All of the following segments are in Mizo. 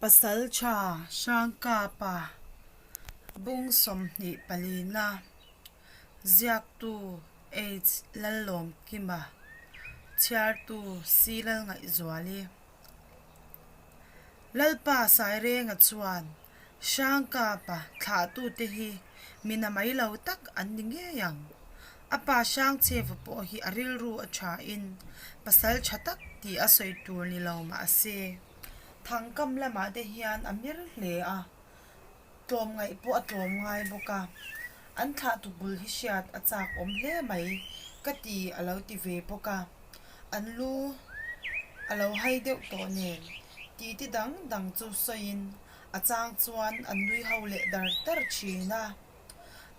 Pasalṭha Hrangkapa bung 24na ziaktu H Lallawmkima chhiartu C Lalngaihzuali Lalpa Sairenga chuan Hrangkapa thlahtute hi mi namai lo tak an ni ngei ang. A pa Hrangcheva pawh hi a rilru a thain pasal tha tak tih a sawi tur ni lo mah se, thangkam lamah te hian a mir hle a, tlawmngaih pawh a tlawm ngai bawk a, an thlahtu bul hi hriat a chak awm hle mai ka ti a lo ti ve bawk a, an lu a lo hai deuh tawh nen titi dang dang chu sawiin a chang chuan an nui ho leh dar dar thin a.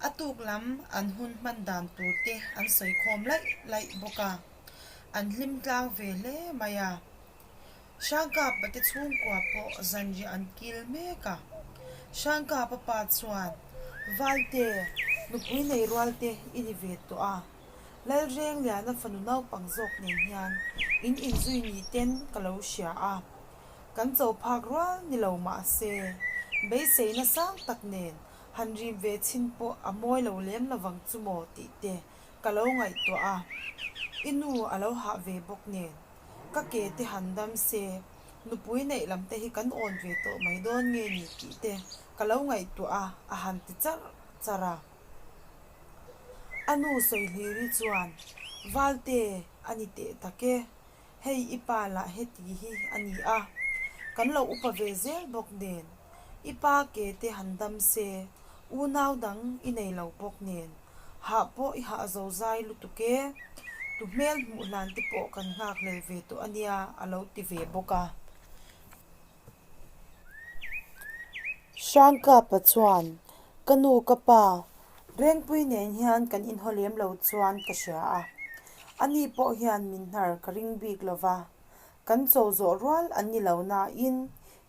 A tuk lam an hun hman dan tur te an sawi khawm laih laih bawk a, an hlim tlang ve hle mai a. Hrangkapa te chhungkua pawh zanriah an kil mek a. Hrangkapa pa chuan, Valte, nupui nei rual te i ni ve tawh a, Lalrengliana fanu naupang zawk nen hian in inzui ni ten ka lo hria a, kan cho phak rual ni lo mah se, beiseina sang tak nen han rim ve chhin pawh a mawi lo lem lovang chu maw tih te ka lo ngaihtuah a, i nu a lo hah ve bawk nen ka ke te han dam se, nupui neih lam te hi kan awn ve tawh mai dawn nge ni tih te ka lo ngaihtuah a, a han ti charh charh a. A nu Sawihliri chuan, Valte a ni teh tak e, hei i pa lah heti hi a ni a, kan lo upa ve zel bawk nen, i pa ke te han dam se, unau dang i nei lo bawk nen, hah pawh i hah zo zai lutuk e, tu hmel hmuh hlan te pawh kan nghak hlel ve tawh a nia a lo ti ve bawk a. Hrangkapa chuan, Ka nu ka pa, Rengpui nen hian kan inhaw lem lo chuan ka hria a, ani pawh hian min hnar ka ring bik lo va, kan cho zawh rual an ni lo nain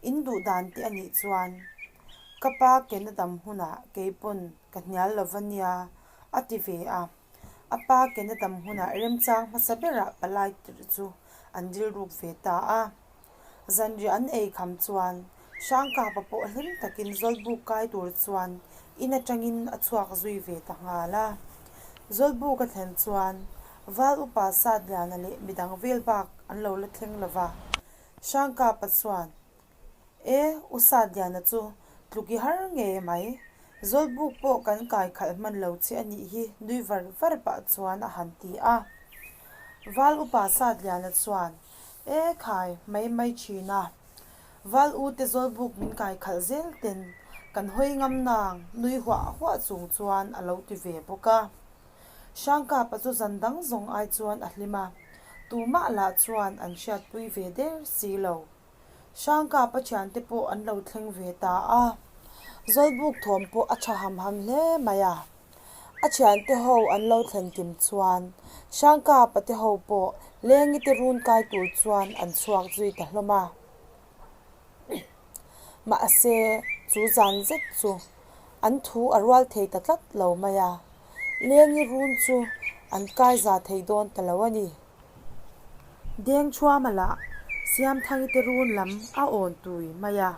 in duh dan te a nih chuan ka pa ken a dam hunah kei pawn ka hnial lo va nia a ti ve a. A pa ken a dam hunah remchang hmasa berah palai tirh chu an rilruk ve ta a. Zanriah an ei kham chuan Hrangkapa pawh hlim takin Zawlbuk kai tur chuan in atangin a chhuak zui ve ta nghal a. Zawlbuk a thlen chuan Val upa Satliana leh midang vel bak an lo la thleng lo va. Hrangkapa chuan E, U Satliana chu tluk i har ngei mai. Zawlbuk pawh kan kai khalh hman lo che a nih hi nui var var pah chuan a han ti a. Val upa Satliana chuan E khai, mai mai thin a. Val u te zawlbuk min kai khalh zel ten kan hawi ngam nang nui huah huah chung chuan a lo ti ve bawk a. Hrangkapa chu zan dang zawng ai chuan a hlim a, tumah lah chuan an hriatpui ve der si lo. Hrangkapa thiante pawh an lo thleng ve ta a, zawlbuk thawm pawh a tha ham ham hle mai a. A thiante ho an lo thlen kim chuan Hrangkapa te ho pawh lengi te run kai tur chuan an chhuak zui ta hlawm a. Mahse, chu zan zet chu an thu a rual thei ta tlat lo mai a, lengi run chu an kai za thei dawn ta lo a ni. Dengthuama lah Siamthangi te run lam a awn tui mai a,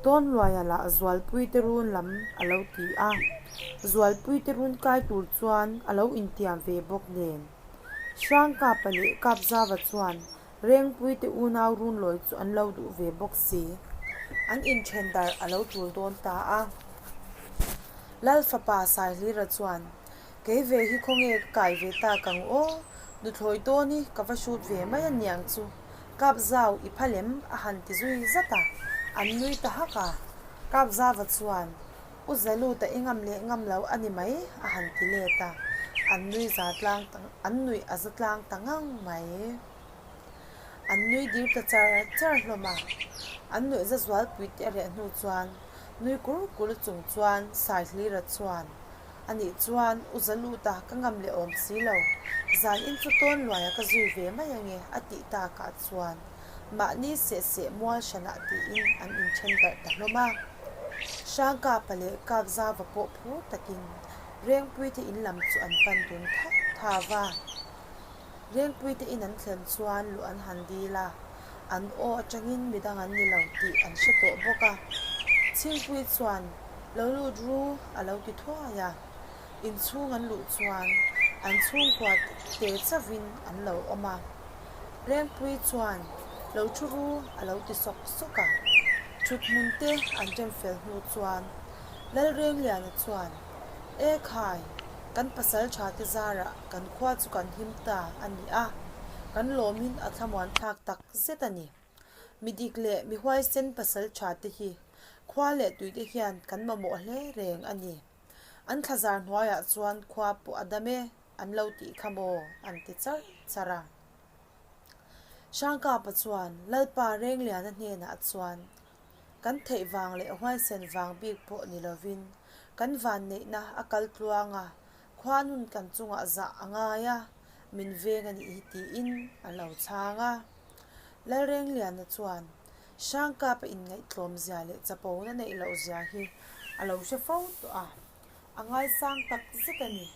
Tawnluaia lah Zualpui te run lam a lo ti a, Zualpui te run kai tur chuan a lo intiam ve bawk nen. Hrangkapa leh Kapzava chuan Rengpui te unau run lawi chu an lo duh ve bawk si. An inthen darh a lo tul dawn ta a. Lalfapa Saihlira chuan Kei ve hi khawnge ka kai ve tak ang aw, nuthlawi dawn hi ka va hrut ve mai a niang chu, kap zau i pha lem a han ti zui zat a, an nui ta hak a, kap zava chuan U Zaluta i ngam leh ngam lo a ni mai a han ti let a, an nui za tlang ta an nuih a za tlang ta ngang mai. An nui dir ta char char hlawm a, an nuih za zualpui te a reh hnu chuan nui kur kur chung chuan Saihlira chuan Anih chuan U Zaluta ka ngam leh awm si lo, zan in chu tawn luaia ka zui ve mai ange a tih takah chuan mahni seh seh mual hranah tiin an inthen darh ta hlawm a. Hrangkapa leh Kapzava pawh phur takin Rengpuite in lam chu an pan dun thap thap a. Rengpuite in an thlen chuan luh an han dil a. An aw atangin midang an ni lo tih an hre tawh bawk a. Chhingpuii chuan, Lo lut ru, a lo ti thuai a. Inchhung an luh chuan an chhungkua te chauhin an lo awm a. Rengpuii chuan, Lo thu ru, a lo ti sawk sawk a. Thuthmun te an rem fel hnu chuan Lalrengliana chuan, E khai, kan pasal tha te zarah kan khua chu kan him ta a ni a, kan lawmin a thlamuan thlak tak zet a ni. Mi dik leh mi huaisen pasal tha te hi khua leh tui te hian kan mamawh hle reng a ni. An thlazar hnuaiah chuan khua pawh a dam e, an lo tih kha maw? an ti char char a. Hrangkapa chuan Lalpa Rengliana hnenah chuan, Kan theih vang leh huaisen vang bik pawh ni lovin kan vanneihna a kal tluang a, khua nun kan chungah zah a ngai a, min veng a nih hi tiin a lo chhang a. Lalrengliana chuan Hrangkapa inngaihtlawm zia leh chapona neih loh zia hi a lo hre fo tawh a, a ngaisang tak zet a ni.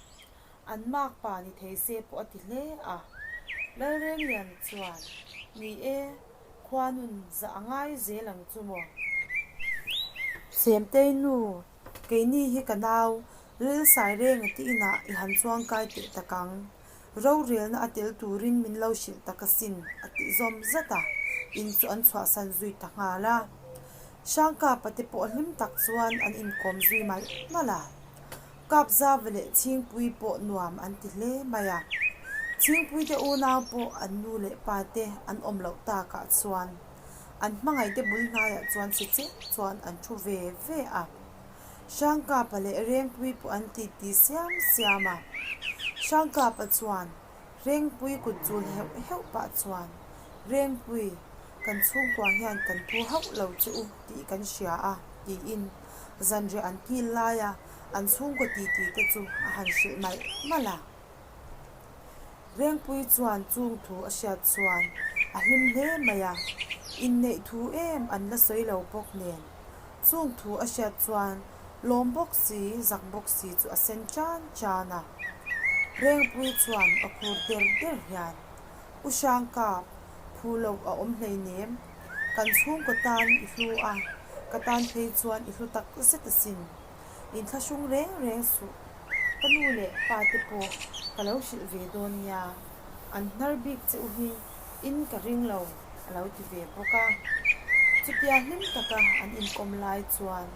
An makpa ni thei se pawh a ti hle a. Lalrengliana chuan, Ni e, khua nun zah a ngai zel ang chu maw? Semtei nu, keini hi ka nau, Lilsairenga te inah i han chuangkai teh tak ang. Rorelna a tel turin min lo hrilh tak asin, a tih zawm zat a, in chu an chhuahsan zui ta nghal a. Hrangkapa te pawh hlim tak chuan an inkawm zui malh malh a. Kapzava leh Chhingpui pawh nuam an ti hle mai a. Chhingpui te unau pawh an nu leh pa te an awm loh takah chuan an hmangaihte bul hnaiah chuan si chiah chuan an thu ve ve a. Hrangkapa leh Rengpui pawh an titi siam siam a. Hrangkapa chuan Rengpui kut chul heuh heuh pah chuan, Rengpui, kan chhungkua hian kan thu hauh lo che u tih kan hria a, tiin zanriah an kil laia an chhungkaw titi te chu a han hrilh malh malh a. Rengpui chuan chung thu a hriat chuan a hlim hle mai a, inneih thu em an la sawi lo bawk nen. Chung thu a hriat chuan lawm bawk si, zak bawk si chu a sen chan chan a. Rengpui chuan a khur der der hian, U Hrangkap, phu loh a awm hleinem, kan chhungkaw tan i hlu a, ka tan phei chuan i hlu tak zet asin. Inthlahrung reng reng suh. Ka nu leh pa te pawh ka lo hrilh ve dawn nia, an hnar bik che u hi in ka ring lo a lo ti ve bawk a. Chutia hlim taka an inkawm lai chuan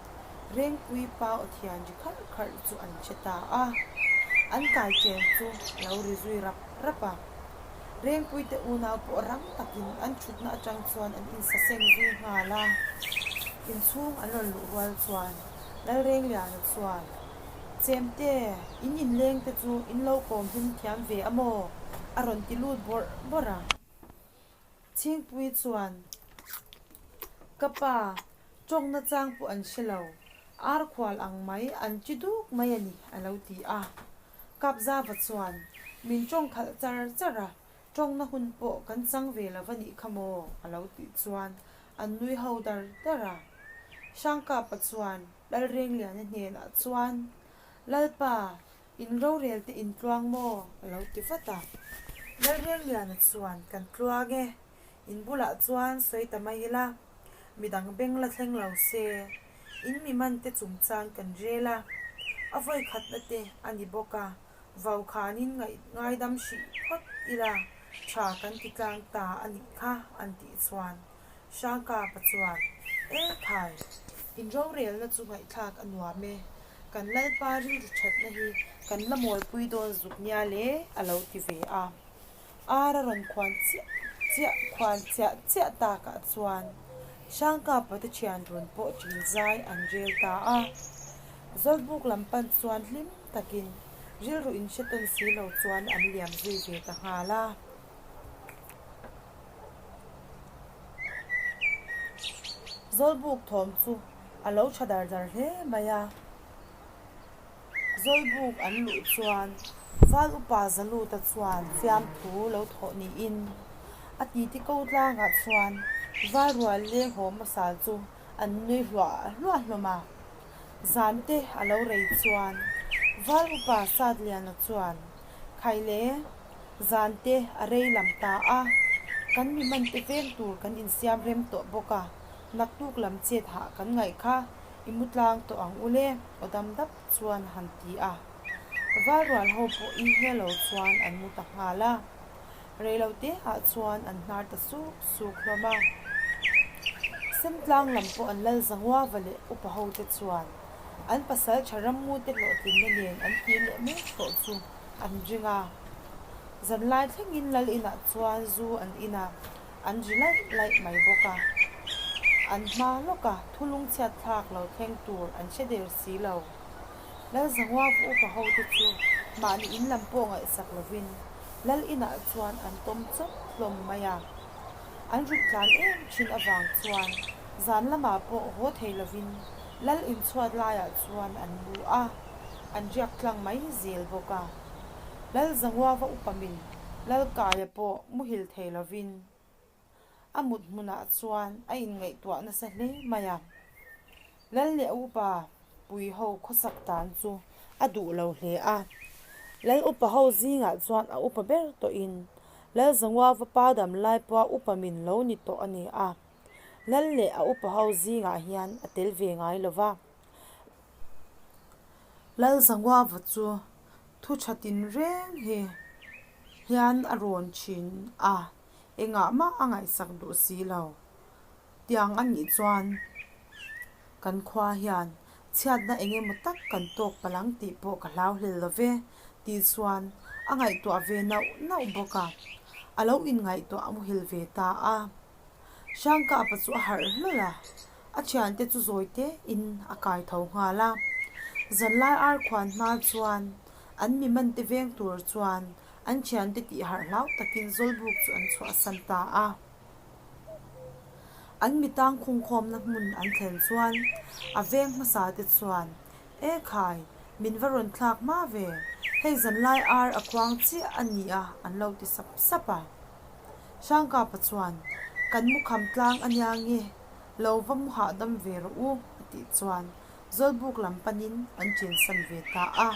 Rengpui pa aw thian ri kharh kharh chu an hre ta a, an kai chen chu a lo ri zui rap rap a. Rengpui te unau pawh rang takin an thutna atang chuan an insaseng zui nghal a, inchhung an rawn luh rual chuan Lalrengliana chuan, Chemte, in inleng te chu in lo kawm hlim thiam ve a maw? a rawn ti lut bawrh bawrh a. Chhingpui chuan, Ka pa, tawngna chang pawh an hre lo, ar khual ang mai an chi duk mai a ni, a lo ti a. Kapzava chuan, Min tawng khalh char char a, tawngna hun pawh kan chang ve lo va nih kha maw? a lo tih chuan an nui ho dar dar a. Hrangkapa chuan Lalrengliana hnenah chuan, Lalpa, in rorel te in tluang maw? a lo ti vat a. Lalrengliana chuan, Kan tluang e, in bulah chuan sawi ta mai ila, midang beng la thleng lo se, in mi man te chungchang kan rel a, a vawi khatna te a ni bawk a, vau khanin ngaidam hrih phawt ila tha kan ti tlang ta a nih kha an tih chuan Hrangkapa chuan, E khai, in rorelna chu ngaihthlak a nuam e, kan Lalpa rilru thatna hi kan la mawlpui dawn zuk nia le a lo ti ve a. Ar a rawn khuan chiah chiah khuan chiah chiah takah chuan Hrangkapa te thian run pawh ṭin zai an rel ta a. Zawlbuk lam pan chuan hlim takin rilru inhre tawn si lo chuan an liam zui ve ta nghal a. Zawlbuk thawm chu a lo tha dar dar hle mai a. Zawlbuk an luh chuan Val upa Zaluta chuan fiamthu lo thawh niin a titi ko tlangah chuan Val rual leng haw hmasa chu an nui hluah hluah hlawm a. Zan te a lo rei chuan Val upa Satliana chuan Khaile, zan te a rei lam ta a. Kan mi man te veng tur kan insiam rem tawh bawk a, naktuk lam chet hah kan ngaih kha i mu tlang tawh ang ule, aw dam dap chuan a han ti a. Valrual ho pawh i helo chuan an mu ta nghal a. Reilote ah chuan an hnar ta suk suk hlawm a. Semtlang lam pawh an lal Zanguava leh upa ho te chuan an pasal tha rammute hlawhtlinna nen an kir leh mek tawh chu an ring a. Zanlai thlengin lal inah chuan zu an in a, an ri laih laih mai bawk a. An hma lawka thulung chhiat thlak lo thleng tur an hre der si lo. Lal Zanguava upa ho te chu mahni in lam pawh ngaihsak lovin Lal inah chuan an tawm chawp hlawm mai a. An rut tlan em thin avang chuan zan lamah pawh haw thei lovin Lal inchhuat laiah chuan an lu a, an riak tlang mai zel bawk a. Lal Zanguava upa min Lal Kaia pawh muhil thei lovin a mut hmunah chuan a inngaihtuah nasa hle mai a. Lal leh upa pui ho khawsak dan chu a duh lo hle a. Lal upa ho zingah chuan a upa ber tawhin Lal Zanguava pa dam lai pawha upa min lo ni tawh a ni a. Lal leh a upa ho zingah hian a tel ve ngai lo va. Lal Zanguava chu thu tha tinreng hi hian a rawn thin a, engah mah a ngaihsak duh si lo. Tiang a nih chuan kan khua hian chhiatna eng emaw tak kan tawk palh ang tih pawh ka hlau hlel lo ve tih chuan a ngaihtuah ve nauh nauh bawk a, a lo inngaihtuah a muhil ve ta a. Hrangkapa chu a harh hlawl a, a thiante chu zawi tein a kai tho nghal a. Zanlai ar khuan hma chuan an mi mante veng tur chuan an thiante tih harh hlau takin Zawlbuk chu an chhuahsan ta a. An mi tang khungkhawmna hmun an thlen chuan a veng hmasa te chuan, E khai, min va rawn thlak hma ve, hei zanlai ar a khuang chiah a ni a an lo ti sap sap a. Hrangkapa chuan, Kan mu kham tlang a nia nge, lo va mu hahdam ve rawh u a tih chuan Zawlbuk lam panin an chensan ve ta a.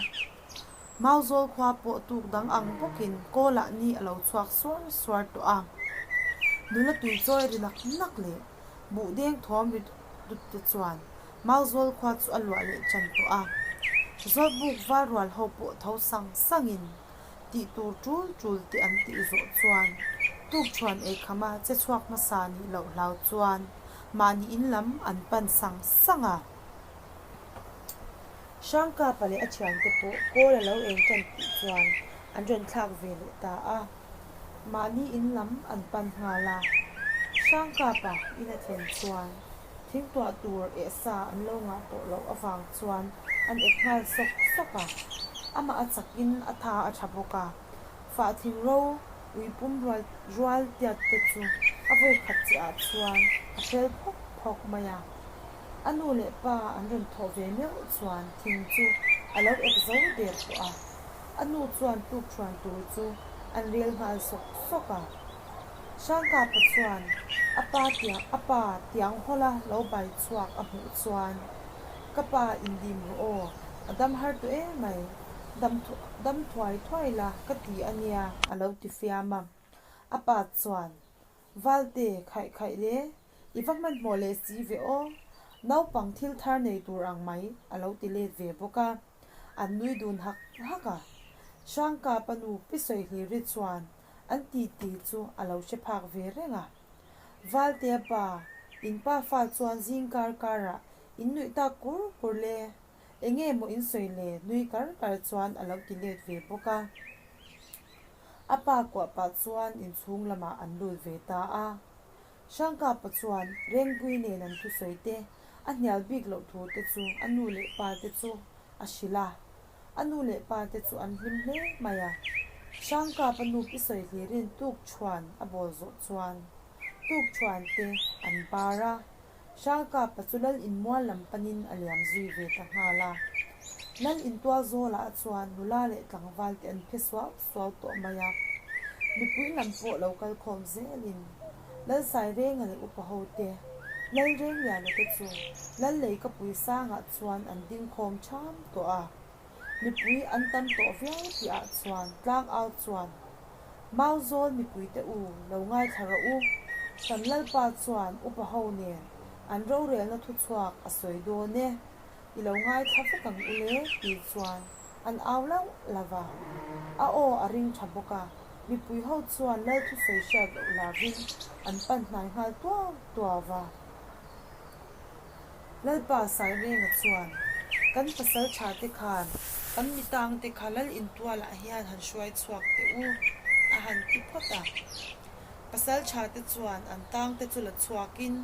Mauzawl khua pawh tuk dang ang bawkin kawlah ni a lo chhuak suar suar tawh a. Nula tui chawi ri nak nak leh buh deng thawm ri dut dut te chuan Mauzawl khua chu a luah leh tan tawh a. Zawlbuk val rual ho pawh tho sang sangin tih tur tul tul te an tih zawh chuan tukṭhuan eikhama che chhuak hmasa nih loh hlau chuan mahni in lam an pan sang sang a. Hrangkapa leh a thiante pawh kawl a lo eng tan tih chuan an rawn thlak ve leh ta a, mahni in lam an pan nghal a. Hrangkapa in a thlen chuan thingtuah tur eh sa an lo ngah tawh loh avang chuan an ek nghal sawk sawk a, amah a chakin a tha a tha bawk a, fah thing ro ui pum rual rual tiat te chu a vawi khat chiah ah chuan a fel phawk phawk mai a. A nu leh pa an rawn thawh ve meuh chuan thing chu a lo ek zo der tawh a, a nu chuan tukṭhuan tur chu an rel nghal sawk sawk a. Hrangkapa chuan a pa tiang a pa tiang hawla lo bai chhuak a hmuh chuan, Ka pa indim rawh aw, a dam har tawh em mai, dam dam thuai thuai la ka ti a nia a lo ti fiam a. A pa chuan, Valte, khaih khaih le, I va hmanhmawh leh si ve aw, naupang thil thar nei tur ang mai a lo ti let ve bawk a, an nui dun hak hak a. Hrangkapa nu Pi Sawihliri chuan an titi chu a lo hre phak ve reng a. Valtea pa, in pa fa chuan zing kar karah in nuih tak kur kur le, enge maw in sawi le nui kar kar chuan a lo ti let ve bawk a. A pa kuah pah chuan inchhung lamah an lut ve ta a. Hrangkapa chuan Rengpui nen an thusawi te, a hnial bik loh thu te chu a nu leh pa te chu a hrilh a. A nu leh pa te chu an hlim hle mai a. Hrangkapa nu pi sawi hlirin tuk thuan a bawl zawh chuan tuk thuan te an bar a. Hrangkapa chu Lal inmual lam panin a liam zui ve ta nghal a. Lal intual zawlah chuan nula leh tlangval te an phe suau suau tawh mai a. Mipui lam pawh lo kal khawm zelin Lalsairenga leh upa ho te, Lalrengliana te chu Lalleikapui sangah chuan an ding khawm ṭham tawh a. Mipui an tam tawh viau tihah chuan tlangau chuan. Mauzawl mipuite u, lo ngaithla rawh u. Kan Lalpa chuan upa ho nen an rorelna thuchhuak a sawi dawn e. I lo ngaithla vek ang u le tih chuan an au lauh lauh a. A aw a ring tha bawk a, mipui ho chuan Lal thusawi hriat loh lavin an pan hnai nghal tuau tuau va. Lalpa Sairenga chuan, Kan pasal tha te khan kan mitang te kha Lal intualah hian han hruai chhuak teh u, a han ti phawt a. Pasal tha te chuan an tang te chu la chhuakin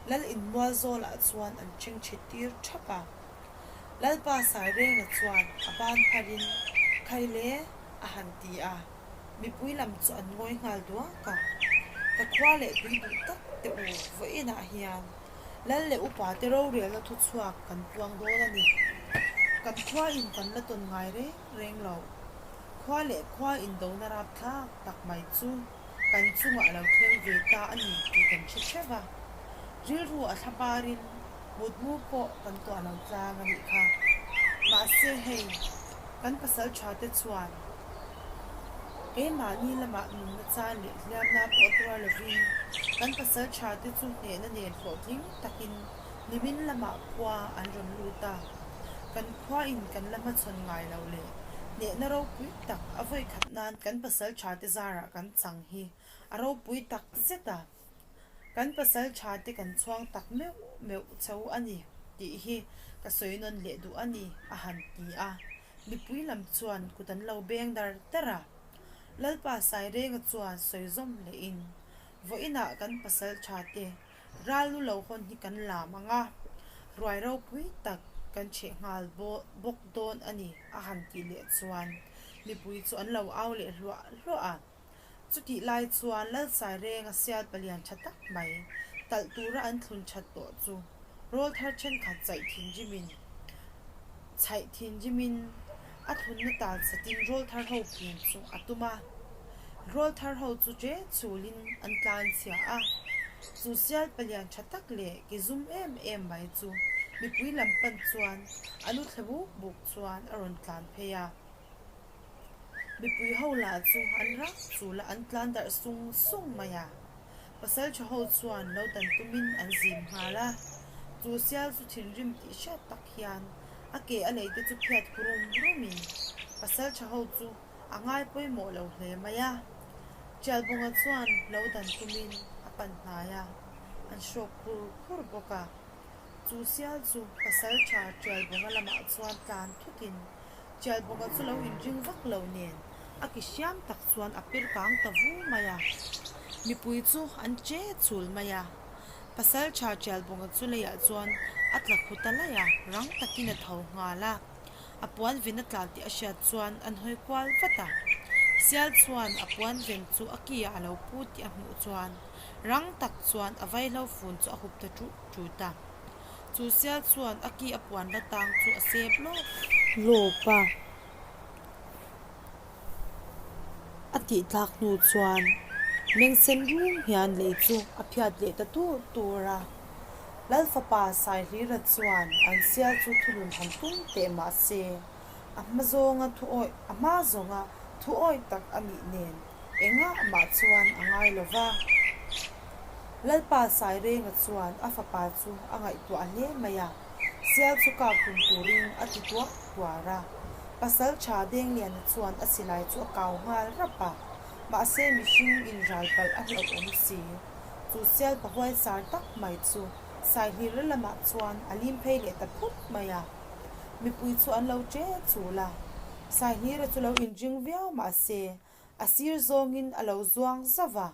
Lal inmual zawlah chuan an ṭhingṭhit tir ṭhap a. Lalpa Sairenga chuan a ban pharin, Khai le, a han ti a. Mipui lam chu an ngawi nghal duak a. Ka khua leh tui duh tak teh u, vawiinah hian Lal leh upa te rorelna thuchhuak kan puang dawn a ni. Kan khua in kan la tawn ngai reng reng lo. Khua leh khua indona rapthlak tak mai chu kan chungah a lo thleng ve ta a ni tih kan hre theuh a. Rilru a thla barin mutmu pawh kan tuah lo tlang a nih kha. Mahse hei, kan pasal tha te chuan keimahni lamah nunna chan leh hliamna pawh tuar lovin kan pasal tha te chu hnehna nen hlawhtling takin nimin lamah khua an rawn lut a. Kan khuain kan la hmachhawn ngai lo leh hnehna ropui tak a vawikhat nan kan pasal tha te zarah kan chang hi a ropui tak zet a. Kan pasal tha te kan chhuang tak meuh meuh chho a ni tih hi ka sawi nawn leh duh a ni, a han ti a. Mipui lam chuan kut an lo beng dar dar a. Lalpa Sairenga chuan sawi zawm lehin, Vawiinah kan pasal tha te ral lu lo hawn hi kan lam ang a, ruai ropui tak kan chheh nghal bawk dawn a ni, a han tih leh chuan mipui chu an lo au leh hluah hluah a. Chutih lai chuan Lalsairenga sial palian tha tak mai talh tura an thlun that tawh chu rawlthar thenkhat chaih thinrimin chhaih thinrimin a thlunna tal satin rawlthar ho phum chu a tum a. Rawlthar ho chu che chhulin an tlan chhia a, chu sial palian tha tak leh ke zum em em mai chu mipui lam pan chuan a lu thle buk buk chuan a rawn tlan phei a. Mipui ho lah chu an rak chul a, an tlan darh sung sung mai a. Pasaltha ho chuan lo dan tumin an zim nghal a. Chu sial chu thinrim tih hriat tak hian a ke a lei te chu phiat hu rum rumin pasaltha ho chu a ngai pawimawh lo hle mai a. Tialbawnga chuan lo dan tumin a pan hnai a, an hrawk khur khur bawk a. Chu sial chu pasaltha Tialbawnga lamah chuan tlan thutin Tialbawka chu lo inring vak lo nen a ki hriam tak chuan a pir kang ta vu mai a. Mipui chu an che chul mai a. Pasaltha Tialbawnga chu leiah chuan a tla khu ta laih a, rang takin a tho nghal a. A puan ven a tla tih a hriat chuan an hawi kual vat a. Sial chuan a puan ven chu a ki ah a lo pu tih a hmuh chuan rang tak chuan a vaihlo fun chu a hup ta ṭut ṭut a. Chu sial chuan a ki a puan la tang chu a sep lawp lawp a. A tih tlak hnu chuan meng sen rum hian lei chu a phiat leh ta tur tur a. Lal fapa Saihlira chuan an sial chu thunun han tum teh mah se, a hma zawnga thu awih a hma zawnga thu awih tak a nih nen Engah mah chuan a ngai lo va. Lalpa Sairenga chuan a fapa chu a ngaihtuah hle mai a, sial chu kap hlum turin a ti tuar tuar a. Pasal tha Dengliana chuan a silai chu a kau nghal rap a, mahse mihring inral palh a hlauhawm si. Chu sial pahuai sar tak mai chu Saihlira lamah chuan a lim phei leh ta phut mai a. Mipui chu an lo ṭe chul a, Saihlira chu lo inring viau mahse A sir zawngin a lo zuang zauh a,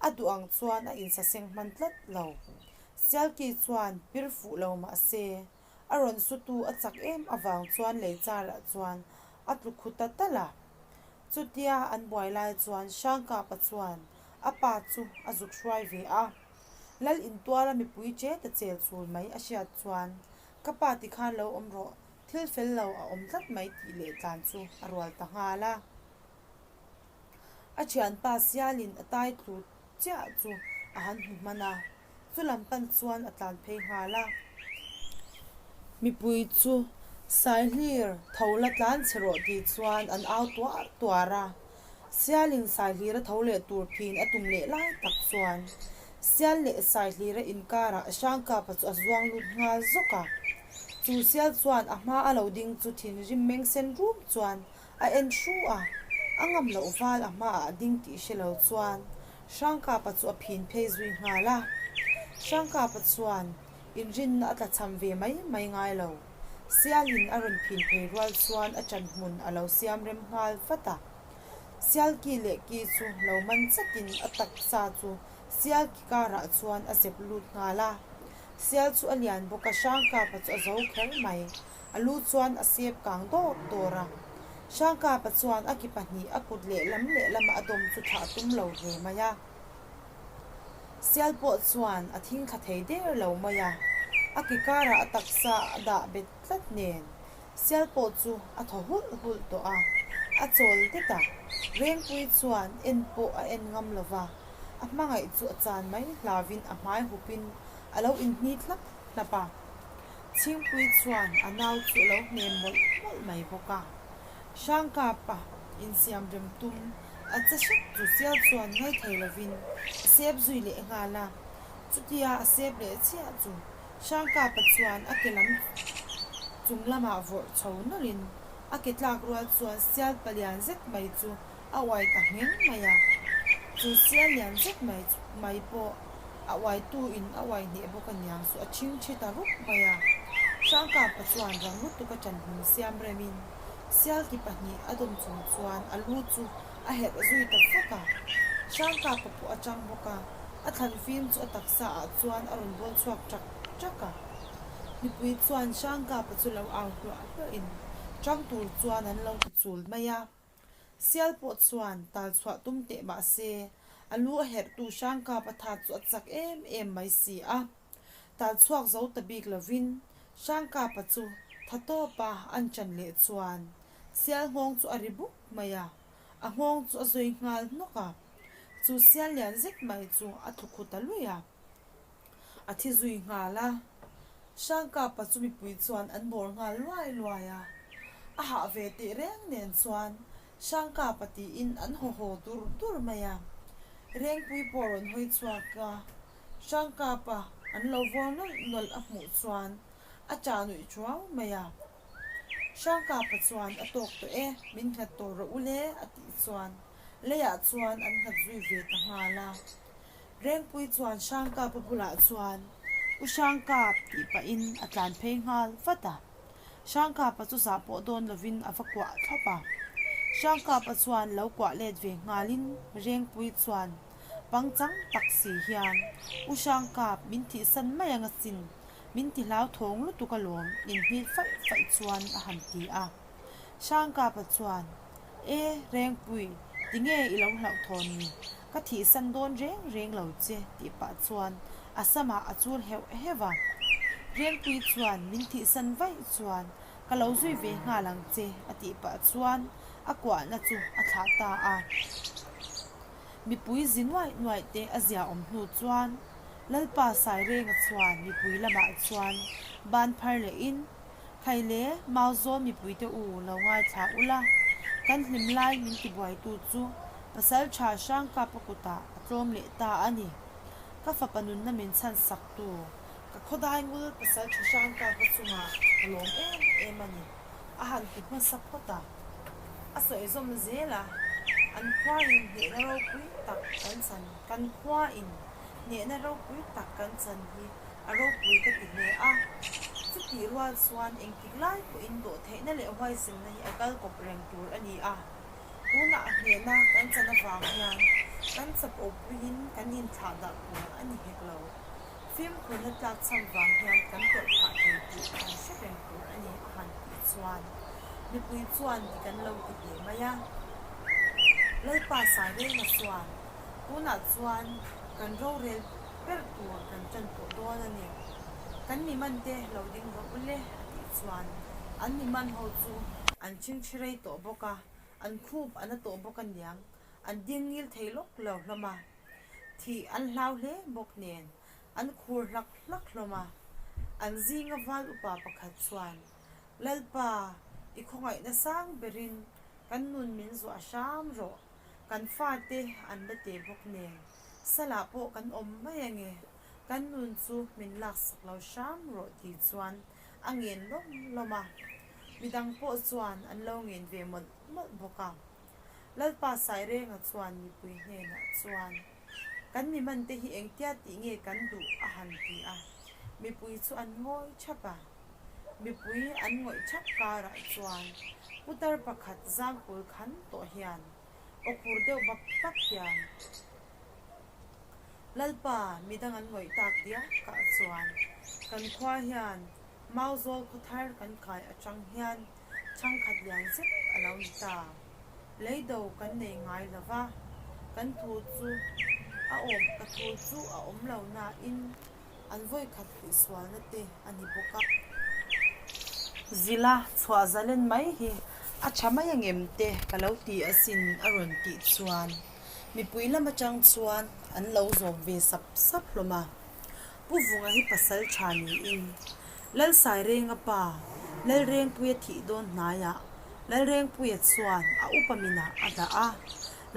a duh ang chuan a insaseng hman tlat lo. Sialki chuan pir fuh lo mah se, a rawn sutu a chak em avang chuan lei charah chuan a tlu khu ta tal a. Chutia an buai lai chuan Hrangkapa chuan a pa chu a zuk hruai ve a. Lal intuala mipui che ta chel chul mai a hriat chuan, Ka pa tikhan lo awm rawh, thil fel lo a awm tlat mai tih leh tlan chu a rual ta nghal a. A thianpa sialin a tai tlu chiah chu a han hmu hman a, chu lam pan chuan a tlan phei nghal a. Mipui chu Saihlir tho la tlan chhe rawh tih chuan an au tuar tuar a. Sialin Saihlira tho leh tur phin a tum leh lai tak chuan Sial leh Saihlira inkarah Hrangkapa chu a zuang lut nghal zawk a. Chu Sial chuan a hma a lo ding chu thinrim meng sen rum chuan a en hru a, a ngam loh val a hmaah a ding tih hre lo chuan Hrangkapa chu a phin phei zui nghal a. Hrangkapa chuan inrinna a tlachham ve mai mai ngai lo. Sialin a rawn phin phei rual chuan a ṭan hmun a lo siam rem nghal vat a. Sial ki leh ki chu lo man chatin a taksa chu sial ki karah chuan a zep lut nghal a. Sial chu a lian bawk a, Hrangkapa chu a zo kher mai. A lu chuan a sep kang dawr dawr a. Hrangkapa chuan a ki pahnih a kut lehlam lehlama a dawm chu thlah tum lo hle mai a. Sial pawh chuan a thing thla thei der lo mai a, a ki karah a taksa a dah bet tlat nen Sial pawh chu a thaw hulh hulh tawh a, a chawl det a, Rengpui chuan en pawh a en ngam lo va, a hmangaih chu a chan mai hlauvin a hmai hupin a lo inhnit hlap hlap a. Chhingpui chuan a nau chu a lo hnem mawlh mawlh mai bawk a. Hrangkapa insiam rem tum a che hret chu sial chuan ngaithei lovin a sep zui leh nghal a, chutia a sep leh chiah chu Hrangkapa chuan a ke lam chung lamah vawrh chho nawlhin a ke tlak rual chuan sial palian zet mai chu a uai ta ngheng mai a, chu sial lian zet mai mai pawh a uaitu in a uai hneh bawk aniang chu a chhingchhi ta rup mai a. Hrangkapa chuan rang lutuk a ṭanhmun siam remin sial ki pahnih a dawm chung chuan a lu chu a herh zui ta vak a. Hrangkapa pawh a ṭang bawk a, a thlan fim chu a taksa ah chuan a rawn bawl chhuak ṭak ṭak a. Mipui chuan Hrangkapa chu lo au hluah hluahin ṭang tur chuan an lo ti chul mai a. Sial pawh chuan tal chhuah tum teh mah se, a lu a herhtu Hrangkapa tha chu a chak em em mai si a. Tal chhuak zo ta bik lovin Hrangkapa chu tha tawpa an ṭan leh chuan Sial nghawng chu a ri buk mai a, a nghawng chu a zui nghal hnawk a. Chu sial lian zet mai chu a tlu khu ta luih a. A thi zui nghal a. Hrangkapa chu mipui chuan an bawr nghal luai luai a. A hah ve teh reng nen chuan Hrangkapa tiin an haw haw dur dur mai a. Rengpui pawh rawn hawi chhuak a, Hrangkapa an lo vawr nawlh nawlh a hmuh chuan a chah nuih thuau mai a. Hrangkapa chuan a tawk tawh e, min nghat tawh rawh u le a tih chuan leiah chuan an nghat zui ve ta nghal a. Rengpui chuan Hrangkapa bulah chuan U Hrangkap tih pahin a tlan phei nghal vat a. Hrangkapa chu zah pawh dawn lovin a va kuah thlawp a. Hrangkapa chuan lo kuah let ve nghalin Rengpui chuan pangchang tak si hian U Hrangkap min thihsan mai ang asin, min ti hlauthawng lutuk alawm inhnit faih faih chuan a han ti a. Hrangkapa chuan E, Rengpui, tinge i lo hlauhthawn ni? Ka thihsan dawn reng reng lo che, tih pah chuan a samah a chul heuh heuh a. Rengpui chuan min thihsan vaih chuan ka lo zui ve nghal ang che, a tih pah chuan a kuahna chu a thlah ta a. Mipui zi nuaih nuaih te a zia awm hnu chuan Lalpa Sairenga chuan mipui lamah chuan ban phar lehin, Khaile, Mauzawl mipuite u lo ngaithla ula, kan hlim lai min tibuaitu chu Pasalṭha Hrangkapa kutah a tlawm leh ta a ni. Ka fapa nunna min chhan saktu, ka khawdai ngul Pasalṭha Hrangkapa chungah ka lawm em em a ni, a han ti hmasa phawt a. A sawi zawm zel a, an khuain hnehna ropui tak kan chan, kan khuain hnehna ropui tak kan chan hi a ropui ka ti hle a. Chutih rual chuan engtik lai pawhin dawhtheihna leh huaisenna hi a kal kawp reng tur a ni a. Tunah a hnehna kan chan avang hian kan chap awpuiin kan inthlah dah tur a ni hek lo. Fimkhurna tlak chhan vang hian kan tawrh phah thei tih kan hre reng tur a ni a han tih chuan mipui chuan dik an lo ti hle mai a. Lalpa Sairenga chuan tunah chuan kan rorel ber tur kan ṭan tawh dawn a ni. Kan mi man te lo ding rawh u le a tih chuan an mi man ho chu an chhingchhi rei tawh bawk a, an khup a na tawh bawk aniang, an ding ngil thei lawk lo hlawm a. Thih an hlau hle bawk nen an khur hlak hlak hlawm a. An zinga val upa pakhat chuan, Lalpa, i khawngaihna sang berin kan nun min zuah hram rawh. Kan fate an la teh bawk nen, salah pawh kan awm mai ange, kan nun chu min laksak lo hram rawh tih chuan a ngen lawm lawm a. Midang pawh chuan an lo ngen ve mawlh mawlh bawk a. Lalpa Sairenga chuan mipui hnenah chuan, Kan mi mante hi engtia tih nge kan duh a han ti a, mipui chu an ngawi thap a. Mipui an ngawih thap karah chuan putar pakhat zangkul khan tawh hian aw khur deuh bap bap hian, Lalpa, midang an ngawih tak diakah chuan kan khua hian Mauzawl khawthar kan kai atang hian Chhangkhat lian zet a lo ni ta. Leido kan nei ngai lo va, kan thu chu a awm ka thu chu a awm lo nain an vawikhat tihsualna te a ni bawk a. Zila chhuah zalen mai hi a tha mai angem te ka lo ti asin a rawn tih chuan mipui lam atang chuan an lo zawm ve sap sap hlawm a. Pu Vunga hi pasal tha niin Lalsairenga pa Lalrengpuia thih dawn hnaiah Lalrengpuia chuan a upa minah a dah a,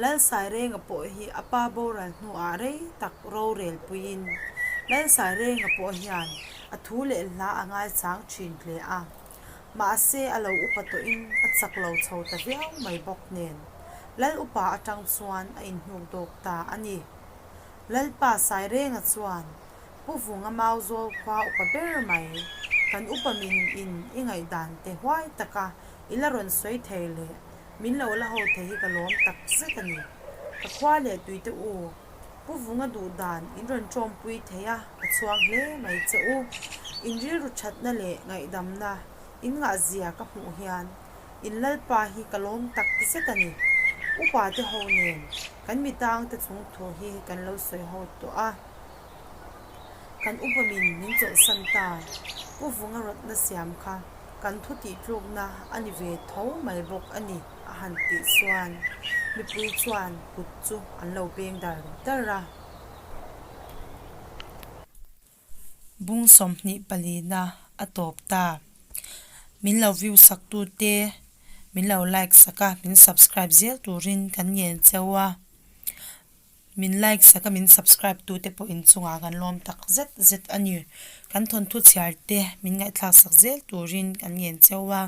Lalsairenga pawh hi a pa boral hnuah rei tak rorel puiin Lalsairenga pawh hian a thu leh hla a ngaichang thin hle a, mahse a lo upa tawhin a chak lo chho ta viau mai bawk nen Lal upa atang chuan a inhnuk dawk ta a ni. Lalpa Sairenga chuan Pu Vunga Mauzawl khua upa ber mai, kan upa min in i ngaihdan te huai taka i la rawn sawi thei leh min lo la ho thei hi ka lawm tak zet a ni. Ka khua leh tuite u, Pu Vunga duh dan in rawn tawmpui thei a, ka chhuang hle mai che u. In rilru thatna leh ngaihdamna in ngahzia ka hmuh hian In Lalpa hi ka lawm tak zet a ni. Upa te ho nen kan mi tang te chung thu hi kan lo sawi ho tawh a. Kan upa min min chawlhsan ta. Pu Vunga rawtna siam kha kan thu tih tlukna a ni ve tho mai bawk a ni a han tih chuan mipui chuan kut chu an lo beng dar dar a. Bung 20 palina a tawp ta. Min lo view sak tu te, min lo like sak a, min subscribe zel turin kan ngen cheu a. Min like sak a, min subscribe tu te pawh inchungah kan lawm tak zet zet a ni. Kan thawnthu chhiar te min ngaihthlak sak zel turin kan ngen cheu a.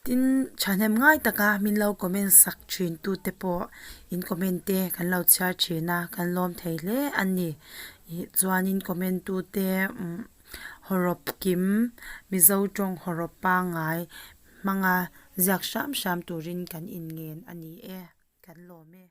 Tin, thahnem ngai taka min lo comment sak thin tute pawh in comment te kan lo chhiar thin a, kan lawm thei hle a ni. Ih chuanin comment tute umm hawrawp kim Mizo tawng hawrawp pangngai hmanga ziak hram hram turin kan inngen a ni e, kan lawm e.